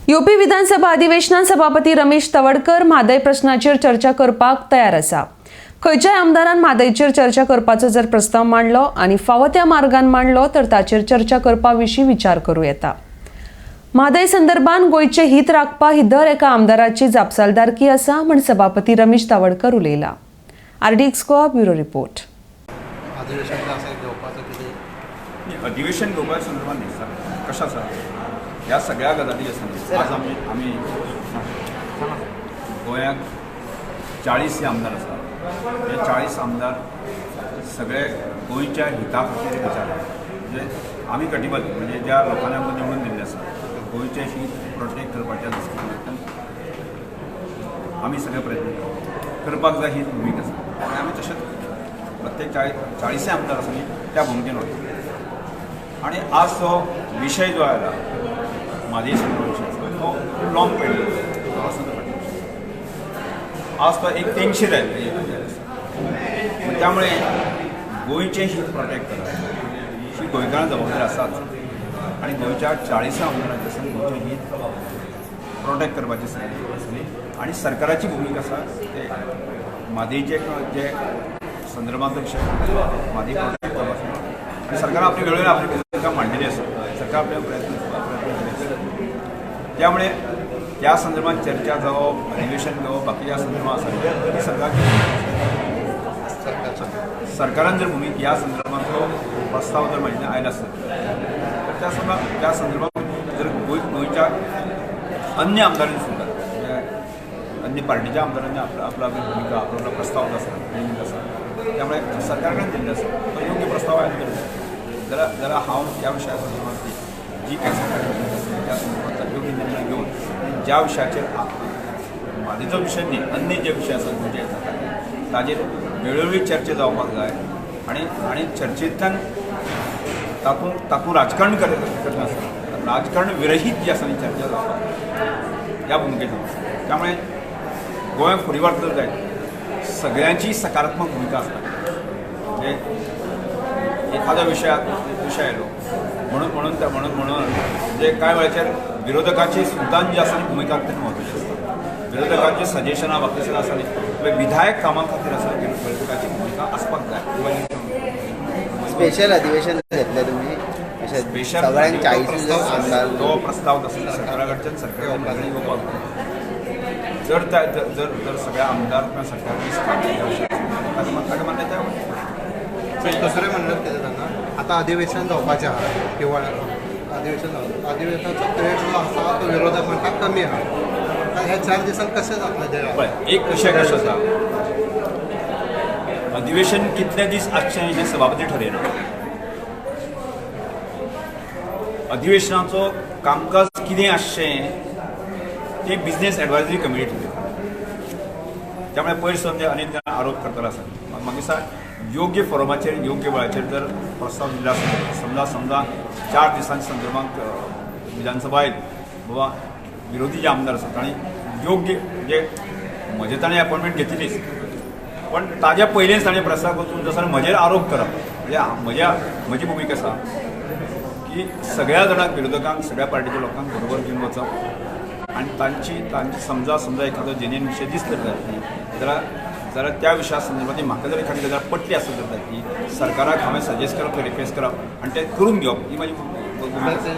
UP विधानसभा अधिवेशनात सभापती रमेश तवडकर म्हादय प्रश्नाचेर चर्चा करपाक तयार आसा. खंयच्याय आमदारान म्हादयचेर चर्चा करपाचो जर प्रस्ताव मांडलो आनी फावो त्या मार्गान मांडलो तर ताचेर चर्चा करपा विशीं विचार करूं येता. म्हादय संदर्भात गोंयचें हित राखपा ही दर एका आमदाराची जापसालदारकी आसा म्हण सभापती Ramesh Tawadkar उलयला. RDX Goa bureau report. अधिवेशन जे आसा घेवपाचो कितें? न्ही, अधिवेशन घेवपा संदर्भात न्ही सर, कशें आसा ह्या सगळ्या गजाली आसा न्ही, आज आमी आमी गोंयाक 40 आमदार आसा. हे 40 आमदार सगळे गोंयच्या हिता खातीर विचार, म्हणजे आमी कटिबद्ध, म्हणजे ज्या लोकांनी आमकां निवडून दिल्लें आसा गोंयचें हीत प्रोटेक्ट करपाच्या दृश्टीकोनांतल्यान आमी सगळे प्रयत्न करपाक जाय ही भुमिका आसा. आनी आमी तशेंच प्रत्येक 40 आमदार आसा न्ही त्या भुमिकेन वता. आनी आज तो विशय जो आयला म्हादय संदर्भ विशय आसा तो खूब लॉंग पेंडींग फाटलो, आज तो एक तेंगशेर आयिल्लो आसा. त्यामुळे गोंयचें हीत प्रोटेक्ट करप ही गोंयकारां जबाबदारी आसाच आनी गोंयच्या 40 आमदारांचें आसा गोंयचें हीत प्रोटेक्ट करपाचें आसली आनी सरकाराची भुमिका आसा ते म्हादयचे जे संदर्भांत विशय म्हादय प्रोटेक्ट करपाचो आनी सरकारान आपली वेळोवेळ आपली भुमिका मांडलेली आसा. सरकार आपले प्रयत्न केले आसा. त्यामुळे त्या संदर्भात चर्चा जावप, अधिवेशन घेवप, बाकीच्या संदर्भात आसा ही सरकारची भुमिका. सरकारान जर भुमिका ह्या संदर्भांतलो प्रस्ताव जर म्हज्या आयला आसत तर त्या संदर्भात जर गोंयच्या अन्य आमदारांनी सुद्दां, अन्य पार्टीच्या आमदारांनी आपला आपली भुमिका, आपलो आपलो प्रस्ताव जो आसा दिल्लो आसा, त्यामुळे सरकारान दिल्लो आसा तो योग्य प्रस्ताव आयलो तर जाल्यार हांव ह्या विशया संदर्भात जी काय सरकार आसा त्या संदर्भात योग्य निर्णय घेवन ज्या विशयाचेर म्हादयचो विशय न्ही, अन्य जे विशय आसा गोंयचे ताजेर वेळोवेळी चर्चा जावपाक जाय आनी आनी चर्चेंतल्यान तातूंत तातूंत राजकारण करनासतना राजकारण विरहीत जी आसा ती चर्चा जावपाक जाय ह्या भुमिकेन आसा. त्यामुळे गोंय फुडें व्हरतलो जायत सगळ्यांची सकारात्मक भुमिका आसता. म्हणजे एखादो विशय आयलो म्हणून म्हणून म्हणून म्हणून म्हणजे कांय वेळाचेर विरोधकांची सुद्दां जी आसा ती भुमिका अत्यंत म्हत्वाची आसता. विरोधकांची सजेशनां बाकी सगळें आसा न्ही विधायक कामां खातीर आसा विरोधकाची भुमिका आसपाक जाय. स्पेशल अधिवेशन घेतलें तुमी अशें स्पेशल सगळ्यांक 40 आमदार तो प्रस्ताव तसो सरकारा कडच्यान सरकार निर्णय घेवपाक जाय. जर त्या जर जर सगळ्या आमदार किंवा सरकार दिसता ताका मान्यताय. दुसरें म्हणल्यार कितें जाणा, आतां अधिवेशन जावपाचें आहा, हिवाळ्या अधिवेशन जावपाचें, अधिवेशनाचो पिरियड जो आसा तो विरोधक म्हणटा कमी आहा, ह्या 4 दिसांत कशें जातलें तें? पळय एक विशय कसो आसा, अधिवेशन कितले दीस आसचें हें सभापती ठरयना. अधिवेशनाचो कामकाज कितें आसचें तें बिजनेस एडवायजरी कमिटी ठरयता. त्यामुळे पयर सावन अनेक जाण आरोप करतलो आसा. म्हाका दिसता योग्य फोरमाचेर योग्य वेळाचेर जर प्रस्ताव दिल्लो आसत, समजा समजा 4 दिसांच्या संदर्भात विधानसभा आयली, बाबा विरोधी जे आमदार आसात तांणी योग्य म्हणजे म्हजें ताणें अपॉयंटमेंट घेतिल्लीच, पण ताज्या पयलींच ताणें प्रस्ताव वचून जसो म्हजेर आरोप करप म्हणजे म्हजी भुमिका आसा की सगळ्या जाणांक विरोधकांक सगळ्या पार्टीच्या लोकांक बरोबर घेवन वचप आनी तांची तांची समजा समजा एखादो जेन्युइन विशय दिसलो जाल्यार न्ही जाल्यार त्या विशया संदर्भात म्हाका जर एखादी गजाल पटली आसत जाल्यार ती सरकाराक हांवें सजेस्ट करप, रिक्वेस्ट करप आनी तें करून घेवप ही म्हजी भुमिका आसा.